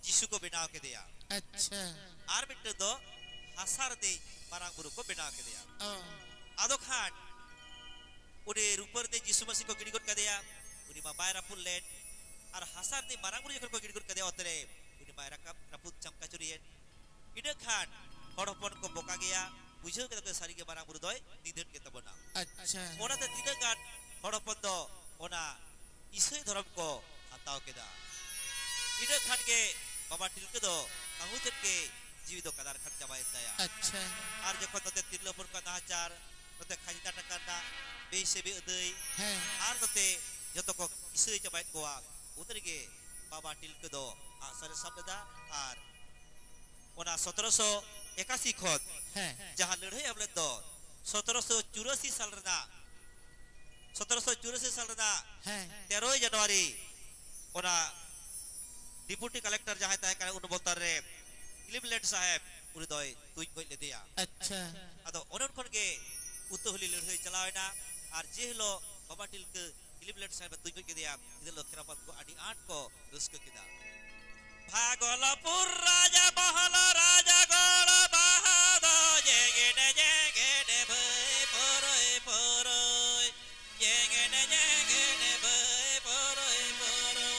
ᱡᱤᱥᱩ ᱠᱚ ᱵᱮᱱᱟᱣ ᱠᱮᱫᱮᱭᱟ᱾ ᱟᱪᱪᱷᱟ᱾ ᱟᱨ ᱢᱤᱫᱴᱟᱝ ᱫᱚ ᱦᱟᱥᱟ ᱨᱤᱱᱤᱡ ᱢᱟᱨᱟᱝ ᱵᱩᱨᱩ ᱠᱚ ᱵᱮᱱᱟᱣ ᱠᱮᱫᱮᱭᱟ᱾ ᱚ᱾ ᱟᱫᱚ ᱠᱷᱟᱱ ᱩᱱᱤ ᱨᱩᱯᱟᱹ ᱨᱤᱱᱤᱡ ᱡᱤᱥᱩ ᱢᱟᱹᱥᱤ ᱠᱚ ᱜᱤᱰᱤ ᱜᱚᱫ ᱠᱟᱫᱮᱭᱟ, ᱩᱱᱤ ᱢᱟ ᱵᱟᱭ ᱨᱟᱹᱯᱩᱫ ᱞᱮᱱ᱾ ᱟᱨ ᱦᱟᱥᱟ ᱨᱤᱱᱤᱡ ᱢᱟᱨᱟᱝ ᱵᱩᱨᱩ ᱡᱚᱠᱷᱚᱱ ᱠᱚ ᱜᱤᱰᱤ ᱜᱚᱫ ᱠᱟᱫᱮᱭᱟ ᱚᱛ ᱨᱮ, ᱩᱱᱤ ᱢᱟᱭ ᱨᱟᱠᱟᱵ, ᱨᱟᱹᱯᱩᱫ ᱪᱟᱢᱠᱟᱪᱩᱨᱤᱭᱮᱱ᱾ ᱤᱱᱟᱹ ᱠᱷᱟᱱ ᱦᱚᱲ ᱦᱚᱯᱚᱱ ᱠᱚ ᱵᱚᱠᱟ ᱜᱮᱭᱟ, ᱵᱩᱡᱷᱟᱹᱣ ᱠᱮᱫᱟ ᱠᱚ ᱥᱟᱹᱨᱤ ᱜᱮ ᱢᱟᱨᱟᱝ ᱵᱩᱨᱩ ᱫᱚᱭ ᱱᱤᱫᱷᱟᱹᱱ ᱜᱮ ᱛᱟᱵᱚᱱᱟ᱾ ᱟᱪᱪᱷᱟ᱾ ᱚᱱᱟᱛᱮ ᱛᱤᱱᱟᱹᱜ ᱜᱟᱱ ᱦᱚᱲ ᱦᱚᱯᱚᱱ ᱫᱚ ᱚᱱᱟ ᱤᱥᱟᱹᱭ ᱫᱷᱚᱨᱚᱢ ᱠᱚ ᱦᱟᱛᱟᱣ ᱠᱮᱫᱟ᱾ ᱤᱱᱟᱹ ᱠᱷᱟᱱ ᱜᱮ ᱵᱟᱵᱟ ᱴᱤᱞᱠᱟᱹ ᱫᱚ ᱠᱟᱹᱦᱩ ᱴᱷᱮᱱ ᱜᱮ ᱡᱤᱣᱤ ᱫᱚ ᱠᱟᱫᱟᱨ ᱠᱷᱟᱱ ᱪᱟᱵᱟᱭᱮᱱ ᱛᱟᱭᱟ᱾ ᱟᱪᱪᱷᱟ᱾ ᱟᱨ ᱡᱚᱠᱷᱚᱱ ᱱᱚᱛᱮ ᱛᱤᱨᱞᱟᱹ ᱦᱚᱯᱚᱱ ᱠᱚᱣᱟᱜ ᱱᱟᱦᱟᱪᱟᱨ, ᱱᱚᱛᱮ ᱠᱷᱟᱡᱽᱱᱟ ᱴᱟᱠᱟ ᱨᱮᱱᱟᱜ ᱵᱮᱥᱮ ᱵᱮ ᱟᱹᱫᱟᱹᱭ, ᱦᱮᱸ᱾ ᱟᱨ ᱱᱚᱛᱮ ᱡᱚᱛᱚ ᱠᱚ ᱤᱥᱟᱹᱭ ᱪᱟᱵᱟᱭᱮᱫ ᱠᱚᱣᱟ, ᱩᱱ ᱨᱮᱜᱮ ᱵᱟᱵᱟ ᱴᱤᱞᱠᱟᱹ ᱫᱚ ᱟᱜᱼᱥᱟᱨᱮ ᱥᱟᱵ ᱞᱮᱫᱟ ᱟᱨ ᱚᱱᱟ ᱥᱚᱛᱨᱚᱥᱚ ᱮᱠᱟᱥᱤ ᱠᱷᱚᱱ ᱦᱮᱸ᱾ ᱡᱟᱦᱟᱸ ᱞᱟᱹᱲᱦᱟᱹᱭ ᱮᱦᱚᱵ ᱞᱮᱫ ᱫᱚ ᱥᱚᱛᱨᱚᱥᱚ ᱪᱩᱨᱟᱥᱤ ᱥᱟᱞ ᱨᱮᱱᱟᱜ, ᱥᱚᱛᱨᱚᱥᱚ ᱪᱩᱨᱟᱥᱤ ᱥᱟᱞ ᱨᱮᱱᱟᱜ ᱦᱮᱸ᱾ ᱛᱮᱨᱚᱭ ᱡᱟᱱᱩᱣᱟᱨᱤ ᱚᱱᱟ ᱰᱤᱯᱩᱴᱤ ᱠᱟᱞᱮᱠᱴᱚᱨ ᱡᱟᱦᱟᱸᱭ ᱛᱟᱦᱮᱸ ᱠᱟᱱᱟ ᱩᱱ ᱵᱚᱞᱛᱟᱨ ᱨᱮ ᱠᱞᱤᱵᱞᱮᱱᱰ ᱥᱟᱦᱮᱵᱽ ᱩᱱᱤ ᱫᱚᱭ ᱛᱩᱧ ᱜᱚᱡ ᱞᱮᱫᱮᱭᱟ᱾ ᱟᱪᱪᱷᱟ᱾ ᱟᱫᱚ ᱚᱱᱮ ᱩᱱ ᱠᱷᱚᱱ ᱜᱮ ᱩᱛᱟᱹᱦᱩᱞᱤ ᱞᱟᱹᱲᱦᱟᱹᱭ ᱪᱟᱞᱟᱣ ᱮᱱᱟ ᱟᱨ ᱡᱮ ᱦᱤᱞᱳᱜ ᱵᱟᱵᱟ ᱴᱤᱞᱠᱟᱹ ᱠᱞᱤᱵᱞᱮᱱᱰ ᱥᱟᱦᱮᱵᱽ ᱮ ᱛᱩᱧ ᱜᱚᱡ ᱠᱮᱫᱮᱭᱟ, ᱤᱱᱟᱹ ᱦᱤᱞᱳᱜ ᱠᱷᱮᱨᱣᱟᱞ ᱠᱚ ᱟᱹᱰᱤ ᱟᱸᱴ ᱠᱚ ᱨᱟᱹᱥᱠᱟᱹ ᱠᱮᱫᱟ᱾ ᱵᱷᱟᱜᱚᱞᱯᱩᱨ ᱨᱟᱡᱟ ᱢᱚᱦᱚᱞ ᱨᱟᱡᱟ ᱜᱚᱲ ᱵᱟᱦᱟ ᱫᱚ ᱡᱮᱜᱮᱰ ᱡᱮᱜᱮᱰ ᱵᱷᱟᱹᱭ ᱯᱚᱨᱚᱭ ᱯᱚᱨᱚᱭ, ᱡᱮᱜᱮᱰ ᱡᱮᱜᱮᱰ ᱵᱷᱟᱹᱭ ᱯᱚᱨᱚᱭ ᱯᱚᱨᱚᱭ᱾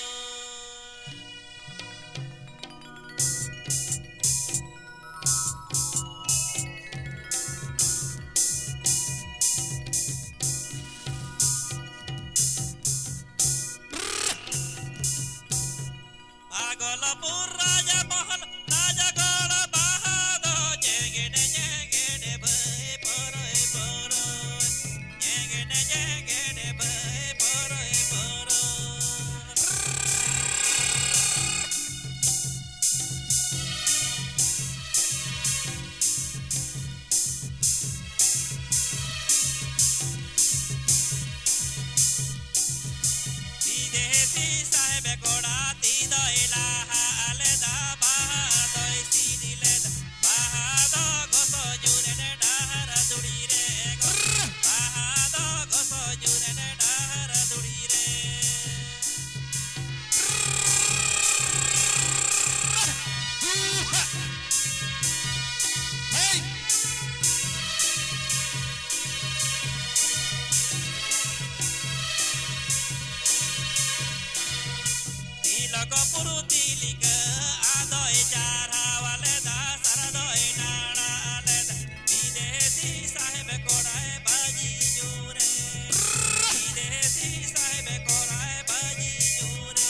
ᱵᱷᱟᱜᱚᱞᱯᱩᱨ ᱨᱟᱡᱟ ᱢᱚᱦᱚᱞ ᱨᱟᱡᱟ ᱜᱚᱲ ᱵᱟᱦᱟ ᱫᱚ ᱡᱮᱜᱮᱰ ᱡᱮᱜᱮᱰ ᱵᱷᱟᱹᱭ ᱯᱚᱨᱚᱭ ᱯᱚᱨᱚᱭ, ᱡᱮᱜᱮᱰ ᱡᱮᱜᱮᱰ ᱵᱷᱟᱹᱭ ᱯᱚᱨᱚᱭ ᱯᱚᱨᱚᱭ᱾ ᱵᱤᱫᱮᱥᱤ ᱥᱟᱦᱮᱵ ᱠᱚᱲᱟ ᱛᱤ ᱫᱚᱭ ᱞᱟᱦᱟ ᱞᱮᱫᱟ, ᱵᱟᱦᱟ ᱫᱚᱭ ᱥᱤᱫ ᱞᱮᱫᱟ, ᱵᱟᱦᱟ ᱫᱚ ᱜᱚᱥᱚ ᱧᱩᱨᱮᱱ ᱰᱟᱦᱟᱨ ᱫᱷᱩᱲᱤ ᱨᱮ ᱜᱚ-, ᱵᱟᱦᱟ ᱫᱚ ᱜᱚᱥᱚ ᱧᱩᱨᱮᱱ ᱰᱟᱦᱟᱨ ᱫᱷᱩᱲᱤ ᱨᱮ᱾ ᱦᱮᱭ! ᱛᱤᱞᱚᱠ ᱯᱩᱨᱩ ᱛᱤᱞᱤᱠᱟ ᱟᱫᱚᱭ ᱪᱟᱨᱦᱟᱣ ᱞᱮᱫᱟ, ᱥᱟᱨ ᱫᱚᱭ ᱱᱟᱲᱟ ᱞᱮᱫᱟ, ᱵᱤᱫᱮᱥᱤ ᱥᱟᱦᱮᱵ ᱠᱚᱲᱟᱭ ᱵᱟᱡᱤ ᱧᱩᱨᱮ, ᱵᱤᱫᱮᱥᱤ ᱥᱟᱦᱮᱵ ᱠᱚᱲᱟᱭ ᱵᱟᱡᱤ ᱧᱩᱨᱮ᱾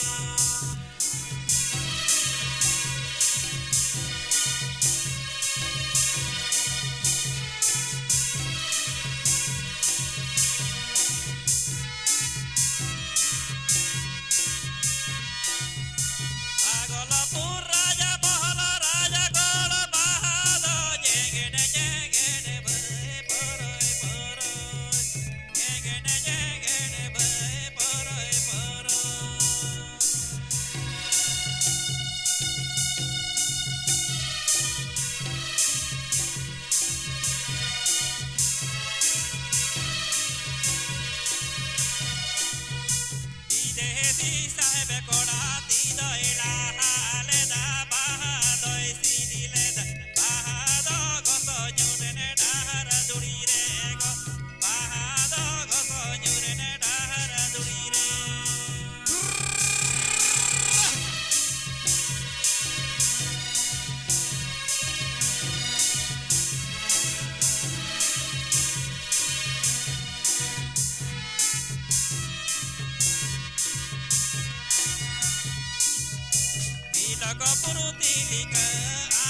ᱠᱚ ᱯᱩᱨᱩᱛᱤ ᱞᱮᱠᱟ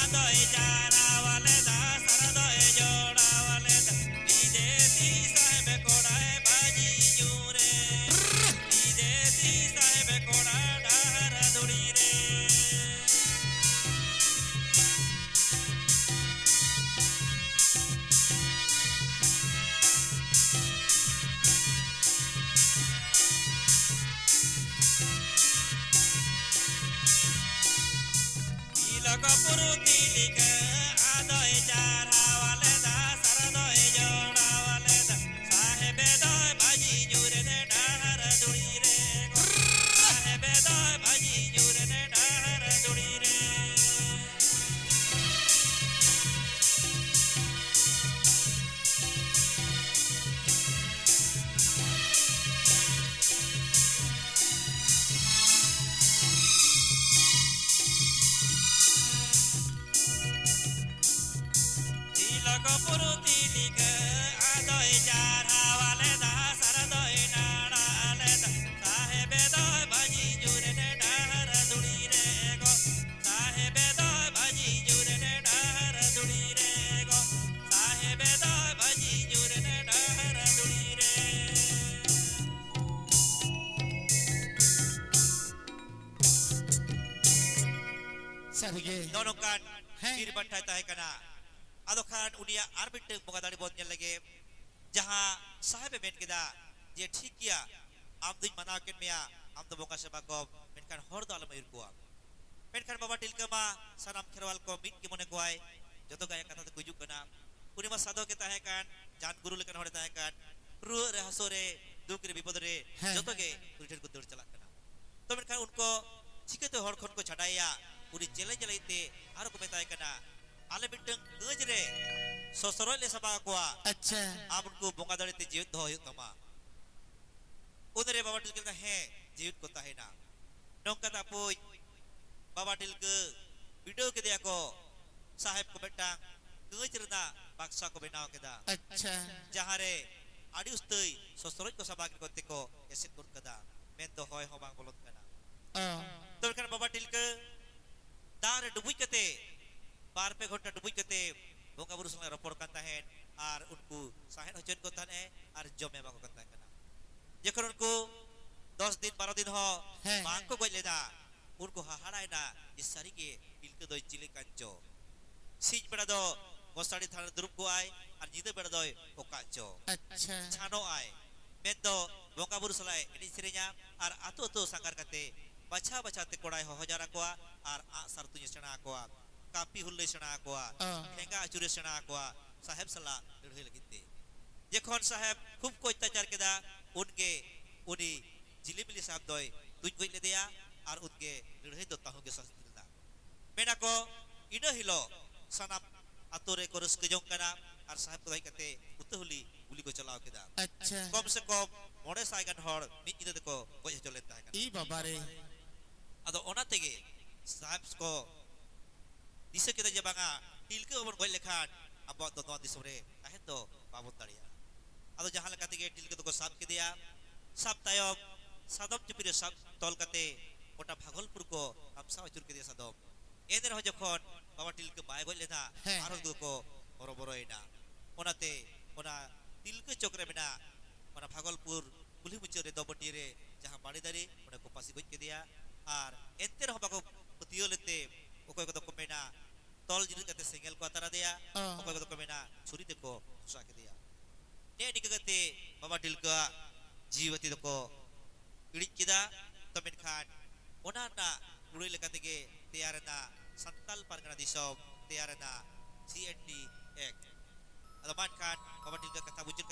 ᱟᱫᱚᱭ ᱡᱟᱨᱟᱣ ᱞᱮᱫᱟ, ᱥᱟᱨ ᱫᱚᱭ ᱡᱚᱲᱟᱣ ᱞᱮᱫᱟ, ᱵᱤᱫᱮᱥᱤ ᱥᱟᱦᱮᱵ ᱠᱚᱲᱟᱭ ᱵᱟᱹᱡᱤ ᱧᱩᱨᱮ, ᱵᱤᱫᱮᱥᱤ ᱥᱟᱦᱮᱵ ᱠᱚᱲᱟ ᱰᱟᱦᱟᱨ ᱫᱷᱩᱲᱤ ᱨᱮ᱾ ᱛᱤᱞᱚᱠ ᱯᱩᱨᱩ ᱛᱤᱞᱤᱠᱟ ᱟᱫᱚᱭ ᱪᱟᱨᱦᱟᱣ ᱞᱮᱫᱟ, ᱥᱟᱨ ᱫᱚᱭ ᱡᱚᱲᱟᱣ ᱞᱮᱫᱟ᱾ ᱥᱟᱦᱮᱵ ᱫᱚᱭ ᱵᱟᱹᱡᱤ ᱧᱩᱨ ᱮᱱᱮ ᱰᱟᱦᱟᱨ ᱫᱷᱩᱲᱤ ᱨᱮ ᱜᱚ᱾ ᱥᱟᱦᱮᱵ ᱫᱚᱭ ᱵᱟᱹᱡᱤ ᱧᱩᱨ ᱮᱱᱮ ᱰᱟᱦᱟᱨ ᱫᱷᱩᱲᱤ ᱨᱮ᱾ ᱛᱤᱞᱚᱠ ᱯᱩᱨᱩ ᱛᱤᱞᱤᱠᱟ ᱟᱫᱚᱭ ᱪᱟᱨᱦᱟᱣ ᱞᱮᱫᱟ, ᱥᱟᱨ ᱫᱚᱭ ᱱᱟᱲᱟ ᱞᱮᱫᱟ᱾ ᱥᱟᱦᱮᱵ ᱫᱚᱭ ᱵᱟᱹᱡᱤ ᱧᱩᱨ ᱮᱱᱮ ᱰᱟᱦᱟᱨ ᱫᱷᱩᱲᱤ ᱨᱮ ᱜᱚ᱾ ᱥᱟᱦᱮᱵ ᱫᱚᱭ ᱵᱟᱹᱡᱤ ᱧᱩᱨ ᱮᱱᱮ ᱰᱟᱦᱟᱨ ᱫᱷᱩᱲᱤ ᱨᱮ ᱜᱚ᱾ ᱥᱟᱦᱮᱵ ᱫᱚᱭ ᱵᱟᱹᱡᱤ ᱧᱩᱨ ᱮᱱᱮ ᱰᱟᱦᱟᱨ ᱫᱷᱩᱲᱤ ᱨᱮ᱾ ᱥᱟᱹᱨᱤᱜᱮ᱾ ᱱᱚᱜᱼᱚ ᱱᱚᱝᱠᱟᱱ ᱦᱮᱸ᱾ ᱵᱤᱨ ᱵᱟᱱᱴᱟᱭ ᱛᱟᱦᱮᱸ ᱠᱟᱱᱟ᱾ ᱟᱫᱚ ᱠᱷᱟᱱ ᱩᱱᱤᱭᱟᱜ ᱟᱨ ᱢᱤᱫᱴᱟᱝ ᱵᱚᱸᱜᱟ ᱫᱟᱲᱮ ᱵᱚᱱ ᱧᱮᱞ ᱞᱮᱜᱮ᱾ ᱡᱟᱦᱟᱸ ᱥᱟᱦᱮᱵ ᱮ ᱢᱮᱱ ᱠᱮᱫᱟ ᱡᱮ, "ᱴᱷᱤᱠ ᱜᱮᱭᱟ, ᱟᱢ ᱫᱩᱧ ᱢᱟᱱᱟᱣ ᱠᱮᱫ ᱢᱮᱭᱟ, ᱟᱢ ᱫᱚ ᱵᱚᱸᱜᱟ ᱥᱮᱵᱟ ᱠᱚᱢ, ᱢᱮᱱᱠᱷᱟᱱ ᱦᱚᱲ ᱫᱚ ᱟᱞᱚᱢ ᱟᱹᱭᱩᱨ ᱠᱚᱣᱟ᱾" ᱢᱮᱱᱠᱷᱟᱱ ᱵᱟᱵᱟ ᱴᱤᱞᱠᱟᱹ ᱢᱟ ᱥᱟᱱᱟᱢ ᱠᱷᱮᱨᱣᱟᱞ ᱠᱚ ᱢᱤᱫ ᱜᱮ ᱢᱚᱱᱮ ᱠᱚᱣᱟᱭ, ᱡᱚᱛᱚ ᱜᱮ ᱟᱭᱟᱜ ᱠᱟᱛᱷᱟ ᱛᱮᱠᱚ ᱦᱤᱡᱩᱜ ᱠᱟᱱᱟ᱾ ᱩᱱᱤ ᱢᱟ ᱥᱟᱫᱷᱚ ᱜᱮ ᱛᱟᱦᱮᱸ ᱠᱟᱱ, ᱡᱟᱱ ᱜᱩᱨᱩ ᱞᱮᱠᱟᱱ ᱦᱚᱲᱮ ᱛᱟᱦᱮᱸ ᱠᱟᱱ, ᱨᱩᱣᱟᱹᱜ ᱨᱮ, ᱦᱟᱹᱥᱩ ᱨᱮ, ᱫᱩᱠ ᱨᱮ, ᱵᱤᱯᱚᱫ ᱨᱮ ᱦᱮᱸ᱾ ᱡᱚᱛᱚ ᱜᱮ ᱩᱱᱤ ᱴᱷᱮᱱ ᱠᱚ ᱫᱟᱹᱲ ᱪᱟᱞᱟᱜ ᱠᱟᱱᱟ᱾ ᱛᱚ ᱢᱮᱱᱠᱷᱟᱱ ᱩᱱᱠᱩ ᱪᱤᱠᱟᱹᱛᱮ ᱦᱚᱲ ᱠᱷᱚᱱ ᱠᱚ ᱪᱷᱟᱰᱟᱭᱮᱭᱟ? ᱩᱱᱤ ᱪᱮᱞᱮᱧ ᱪᱮᱞᱮᱧ ᱛᱮ ᱟᱨᱚ ᱠᱚ ᱢᱮᱛᱟᱭ ᱠᱟᱱᱟ, "ᱟᱞᱮ ᱢᱤᱫᱴᱟᱝ ᱠᱟᱹᱡ ᱨᱮ ᱥᱚᱥᱨᱚᱡ ᱞᱮ ᱥᱟᱵᱟ ᱠᱚᱣᱟ, ᱟᱪᱪᱷᱟ᱾ ᱟᱢ ᱩᱱᱠᱩ ᱵᱚᱸᱜᱟ ᱫᱟᱲᱮ ᱛᱮ ᱡᱤᱣᱮᱫ ᱫᱚᱦᱚ ᱦᱩᱭᱩᱜ ᱛᱟᱢᱟ᱾" ᱩᱱᱨᱮ ᱵᱟᱵᱟ ᱴᱤᱞᱠᱟᱹ ᱢᱮᱱᱫᱟ, "ᱦᱮᱸ, ᱡᱤᱣᱮᱫ ᱠᱚ ᱛᱟᱦᱮᱱᱟ᱾" ᱱᱚᱝᱠᱟ ᱛᱟᱯᱚᱡ ᱵᱟᱵᱟ ᱴᱤᱞᱠᱟᱹ ᱵᱤᱰᱟᱹᱣ ᱠᱮᱫᱮᱭᱟ ᱠᱚ, ᱥᱟᱦᱮᱵ ᱠᱚ ᱢᱤᱫᱴᱟᱝ ᱠᱟᱹᱪ ᱨᱮᱱᱟᱜ ᱵᱟᱠᱥᱟ ᱠᱚ ᱵᱮᱱᱟᱣ ᱠᱮᱫᱟ᱾ ᱟᱪᱪᱷᱟ᱾ ᱡᱟᱦᱟᱸ ᱨᱮ ᱟᱹᱰᱤ ᱩᱥᱛᱟᱹᱭ ᱥᱚᱥᱨᱚᱡ ᱠᱚ ᱥᱟᱵᱟ ᱠᱚᱛᱮ ᱠᱚ ᱮᱥᱮᱫ ᱜᱚᱫ ᱠᱟᱫᱟ, ᱢᱮᱱᱫᱚ ᱦᱚᱭ ᱦᱚᱸ ᱵᱟᱝ ᱵᱚᱞᱚᱱ ᱠᱟᱱᱟ᱾ ᱚ᱾ ᱛᱚᱵᱮ ᱠᱷᱟᱱ ᱵᱟᱵᱟ ᱴᱤᱞᱠᱟᱹ ᱫᱟᱜ ᱨᱮ ᱰᱩᱵᱩᱡ ᱠᱟᱛᱮ, ᱵᱟᱨ ᱯᱮ ᱜᱷᱚᱱᱴᱟ ᱰᱩᱵᱩᱡ ᱠᱟᱛᱮ ᱵᱚᱸᱜᱟ ᱵᱩᱨᱩ ᱥᱟᱞᱟᱜ ᱨᱚᱯᱚᱲ ᱠᱟᱱ ᱛᱟᱦᱮᱸᱫ ᱟᱨ ᱩᱱᱠᱩ ᱥᱟᱦᱮᱫ ᱦᱚᱪᱚᱭᱮᱫ ᱠᱚ ᱛᱟᱦᱮᱸᱫ ᱟᱨ ᱡᱚᱢᱮ ᱮᱢᱟ ᱠᱚ ᱠᱟᱱ ᱛᱟᱦᱮᱸ ᱠᱟᱱᱟ᱾ ᱡᱚᱠᱷᱚᱱ ᱩᱱᱠᱩ ᱫᱚᱥ ᱫᱤᱱ ᱵᱟᱨᱚ ᱫᱤᱱ ᱦᱚᱸ ᱦᱮᱸ, ᱵᱟᱝ ᱦᱮᱸ᱾ ᱠᱚ ᱜᱚᱡ ᱞᱮᱫᱟ, ᱩᱱᱠᱩ ᱦᱟᱦᱟᱲᱟᱭᱮᱱᱟ ᱡᱮ ᱥᱟᱹᱨᱤᱜᱮ ᱛᱤᱞᱠᱟᱹ ᱫᱚᱭ ᱪᱤᱞᱤ ᱠᱟᱱ ᱪᱚ᱾ ᱥᱤᱧ ᱵᱮᱲᱟ ᱫᱚ ᱜᱚᱥᱟᱲᱤ ᱛᱷᱟᱱ ᱨᱮ ᱫᱩᱲᱩᱵ ᱠᱚᱜᱼᱟᱭ ᱟᱨ ᱧᱤᱫᱟᱹ ᱵᱮᱲᱟ ᱫᱚᱭ ᱚᱠᱟᱜ ᱪᱚ᱾ ᱟᱪᱪᱷᱟ᱾ ᱪᱷᱟᱱᱚᱜᱼᱟᱭ, ᱢᱮᱱᱫᱚ ᱵᱚᱸᱜᱟ ᱵᱩᱨᱩ ᱥᱟᱞᱟᱜ ᱮ ᱮᱱᱮᱡ ᱥᱮᱨᱮᱧᱟ ᱟᱨ ᱟᱹᱛᱩ ᱟᱹᱛᱩ ᱥᱟᱸᱜᱷᱟᱨ ᱠᱟᱛᱮ ᱵᱟᱪᱷᱟᱣ ᱵᱟᱪᱷᱟᱣ ᱛᱮ ᱠᱚᱲᱟᱭ ᱦᱚᱦᱚ ᱡᱟᱣᱨᱟ ᱠᱚᱣᱟ ᱟᱨ ᱟᱸᱜ ᱥᱟᱨ ᱛᱩᱧ ᱮ ᱥᱮᱬᱟ ᱟᱠᱚᱣᱟ, ᱠᱟᱹᱯᱤ ᱦᱩᱞ ᱞᱮ ᱥᱮᱬᱟ ᱟᱠᱚᱣᱟ, ᱚ᱾ ᱴᱷᱮᱸᱜᱟ ᱟᱹᱪᱩᱨᱮ ᱥᱮᱬᱟ ᱟᱠᱚᱣᱟ ᱥᱟᱦᱮᱵᱽ ᱥᱟᱞᱟᱜ ᱞᱟᱹᱲᱦᱟᱹᱭ ᱞᱟᱹᱜᱤᱫ ᱛᱮ᱾ ᱡᱚᱠᱷᱚᱱ ᱥᱟᱦᱮᱵᱽ ᱠᱷᱩᱵ ᱠᱚ ᱚᱛᱛᱟᱪᱟᱨ ᱠᱮᱫᱟ, ᱩᱱᱜᱮ ᱩᱱᱤ ᱡᱤᱞᱤᱢᱤᱞᱤ ᱥᱟᱦᱮᱵᱽ ᱫᱚᱭ ᱛᱩᱧ ᱜᱚᱡ ᱞᱮᱫᱮᱭᱟ ᱟᱨ ᱩᱱᱜᱮ ᱞᱟᱹᱲᱦᱟᱹᱭ ᱫᱚ ᱛᱟᱹᱦᱩ ᱜᱮ ᱥᱟᱹᱛ ᱞᱮᱱᱟ᱾ ᱢᱮᱱᱟ ᱠᱚ, ᱤᱱᱟᱹ ᱦᱤᱞᱳᱜ ᱥᱟᱱᱟᱢ ᱟᱛᱳ ᱨᱮᱠᱚ ᱨᱟᱹᱥᱠᱟᱹ ᱡᱚᱝ ᱠᱟᱱᱟ ᱟᱨ ᱥᱟᱦᱮᱵᱽ ᱠᱚᱫᱚ ᱦᱮᱡ ᱠᱟᱛᱮ ᱩᱛᱟᱹᱦᱩᱞᱤ ᱜᱩᱞᱤ ᱠᱚ ᱪᱟᱞᱟᱣ ᱠᱮᱫᱟ᱾ ᱟᱪᱪᱷᱟ᱾ ᱠᱚᱢ ᱥᱮ ᱠᱚᱢ ᱢᱚᱬᱮ ᱥᱟᱭ ᱜᱟᱱ ᱦᱚᱲ ᱢᱤᱫ ᱧᱤᱫᱟᱹ ᱛᱮᱠᱚ ᱜᱚᱡ ᱦᱚᱪᱚ ᱞᱮᱱ ᱛᱟᱦᱮᱸ ᱠᱟᱱᱟ᱾ ᱤ ᱵᱟᱵᱟ ᱨᱮ᱾ ᱟᱫᱚ ᱚᱱᱟ ᱛᱮᱜᱮ ᱥᱟᱦᱮᱵᱽ ᱠᱚ ᱫᱤᱥᱟᱹ ᱠᱮᱫᱟ ᱡᱮ ᱵᱟᱝᱟ, ᱛᱤᱞᱠᱟᱹ ᱵᱟᱵᱚᱱ ᱜᱚᱡ ᱞᱮᱠᱷᱟᱱ ᱟᱵᱚᱣᱟᱜ ᱫᱚ ᱱᱚᱣᱟ ᱫᱤᱥᱚᱢ ᱨᱮ ᱛᱟᱦᱮᱸ ᱫᱚ ᱵᱟᱵᱚᱱ ᱫᱟᱲᱮᱭᱟᱜᱼᱟ᱾ ᱟᱫᱚ ᱡᱟᱦᱟᱸ ᱞᱮᱠᱟ ᱛᱮᱜᱮ ᱛᱤᱞᱠᱟᱹ ᱫᱚᱠᱚ ᱥᱟᱵ ᱠᱮᱫᱮᱭᱟ᱾ ᱥᱟᱵ ᱛᱟᱭᱚᱢ ᱥᱟᱫᱚᱢ ᱪᱩᱯᱤ ᱨᱮ ᱥᱟᱵ ᱛᱚᱞ ᱠᱟᱛᱮ ᱜᱚᱴᱟ ᱵᱷᱟᱜᱚᱞᱯᱩᱨ ᱠᱚ ᱫᱷᱟᱢᱥᱟᱣ ᱟᱹᱪᱩᱨ ᱠᱮᱫᱮᱭᱟ ᱥᱟᱫᱚᱢ᱾ ᱮᱱ ᱨᱮᱦᱚᱸ ᱡᱚᱠᱷᱚᱱ ᱵᱟᱵᱟ ᱛᱤᱞᱠᱟᱹ ᱵᱟᱭ ᱜᱚᱡ ᱞᱮᱱᱟ, ᱦᱮᱸ᱾ ᱟᱨᱦᱚᱸ ᱩᱱᱠᱩ ᱫᱚᱠᱚ ᱦᱚᱨᱚᱵᱚᱨᱚᱭᱮᱱᱟ᱾ ᱚᱱᱟᱛᱮ ᱚᱱᱟ ᱛᱤᱞᱠᱟᱹ ᱪᱚᱠ ᱨᱮ ᱢᱮᱱᱟᱜ ᱚᱱᱟ ᱵᱷᱟᱜᱚᱞᱯᱩᱨ ᱠᱩᱞᱦᱤ ᱢᱩᱪᱟᱹᱫ ᱨᱮ ᱫᱚᱵᱚᱴᱤ ᱨᱮ ᱡᱟᱦᱟᱸ ᱵᱟᱲᱮ ᱫᱟᱨᱮ, ᱚᱸᱰᱮ ᱠᱚ ᱯᱟᱹᱥᱤ ᱜᱚᱡ ᱠᱮᱫᱮᱭᱟ᱾ ᱟᱨ ᱮᱱᱛᱮ ᱨᱮᱦᱚᱸ ᱵᱟᱠᱚ ᱯᱟᱹᱛᱭᱟᱹᱣ ᱞᱮᱱᱛᱮ ᱚᱠᱚᱭ ᱠᱚᱫᱚ ᱠᱚ ᱢᱮᱱᱟ ᱛᱚᱞ ᱡᱤᱨᱟᱹᱜ ᱠᱟᱛᱮ ᱥᱮᱸᱜᱮᱞ ᱠᱚ ᱟᱛᱟᱨ ᱟᱫᱮᱭᱟ, ᱚ᱾ ᱚᱠᱚᱭ ᱠᱚᱫᱚ ᱠᱚ ᱢᱮᱱᱟ ᱪᱷᱩᱨᱤ ᱛᱮᱠᱚ ᱠᱷᱚᱥᱟ ᱠᱮᱫᱮᱭᱟ᱾ ᱱᱮᱜᱼᱮ ᱱᱤᱝᱠᱟᱹ ᱠᱟᱛᱮ ᱵᱟᱵᱟ ᱛᱤᱞᱠᱟᱹᱣᱟᱜ ᱡᱤᱣᱤ ᱵᱟᱹᱛᱤ ᱫᱚᱠᱚ ᱤᱲᱤᱡ ᱠᱮᱫᱟ᱾ ᱛᱚ ᱢᱮᱱᱠᱷᱟᱱ ᱚᱱᱟ ᱨᱮᱱᱟᱜ ᱠᱩᱲᱟᱹᱭ ᱞᱮᱠᱟ ᱛᱮᱜᱮ ᱛᱮᱭᱟᱨ ᱮᱱᱟ ᱥᱟᱱᱛᱟᱞ ᱯᱟᱨᱜᱟᱱᱟ ᱫᱤᱥᱚᱢ, ᱛᱮᱭᱟᱨ ᱮᱱᱟ ᱥᱤ ᱮᱱ ᱰᱤ ᱮᱠᱴ᱾ ᱟᱫᱚ ᱢᱟ ᱮᱱᱠᱷᱟᱱ ᱵᱟᱵᱟ ᱛᱤᱞᱠᱟᱹ ᱠᱟᱛᱷᱟ ᱢᱩᱪᱟᱹᱫ ᱠᱟᱛᱮ